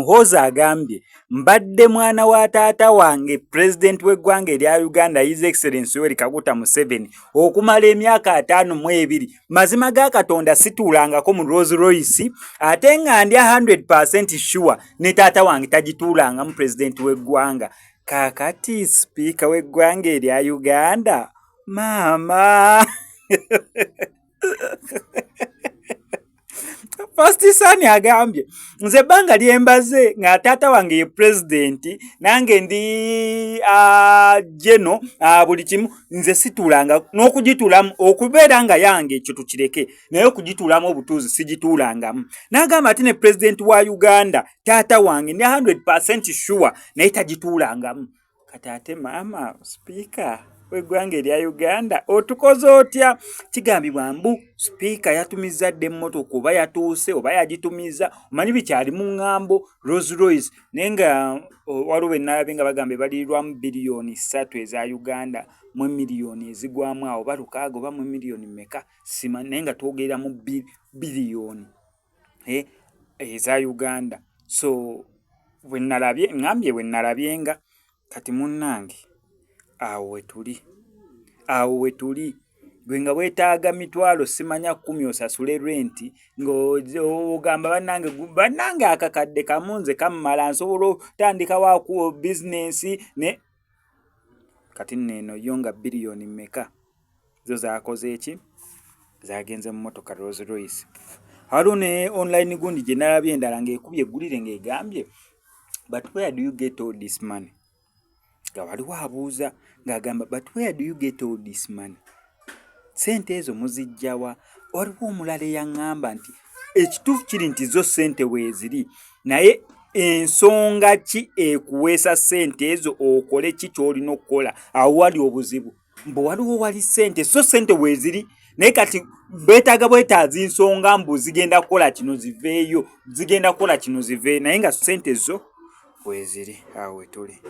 Muhoozi agambye, "Mbadde mwana wa taata wange, pulezidenti w'eggwanga erya Uganda, His Excellence Yoweri Kaguta Museveni, okumala emyaka 52. Mazima ga Katonda, situulangako mu Rolls Royce, ate nga ndi 100 sure ne taata wange tagituulangamu, pulezidenti w'eggwanga. Kaakati sipiika w'eggwanga erya Uganda, maama." First son agambye, "Nze ebbanga lyembaze nga taata wange ye pulezidenti, nange ndi geno buli kimu, nze situulanga n'okugituulamu. Okubeera nga yange ekyo tukireke, naye okugituulamu obutuuzi sigituulangamu." N'agamba ati ne pulezidenti wa Uganda, taata wange, ndi 100 sure naye tagituulangamu. Kati ate maama sipiika w'eggwanga erya Uganda, otukoze otya? Kigambibwa mbu sipiika yatumizza dda emmotoka, oba yatuuse oba yagitumiza, omanyi bikyali mu ŋŋambo, Rolls Royce. Naye nga waliwo be nalabye nga bagamba ebalirirwamu 3 biliyoni eza Uganda mu miliyoni ezigwamu awo, oba 6 oba mu miliyoni mmeka simanyi, naye nga twogerera mu biliyoni eza Uganda. So bwe nalabye, ŋŋambye bwe nalabye nga kati munnange awo wetuli, awo wetuli. Gwe nga weetaaga mitwalo simanya 10 osasule renti, ng'ogamba, "Bannange, bannange, akakadde kamu nze kammala, nsobola otandikawo bizinensi." Ne kati nno eno yo nga biliyoni mmeka zo zaakoze eki? Zagenze mu motoka Rolls Royce. Waliwo ne online gundi gye nalabye endala ng'ekubye eggulire ng'egambye, "But where do you get all this money?" Nga waliwo abuuza ng'agamba, "But where do you get all this money? Sente ezo muziggya wa?" Waliwo omulala eyaŋŋamba nti ekituufu kiri nti zo ssente weeziri, naye ensonga ki ekuweesa ssente ezo, okole ki ky'olina okukola? Awo wali obuzibu, mbu waliwo wali ssente, so ssente weeziri, naye kati beetaaga bwetaazi nsonga mbu zigenda kukola kino ziveeyo, zigenda kukola kino ziveeyo, naye nga ssente zo weeziri. Awo wetuli.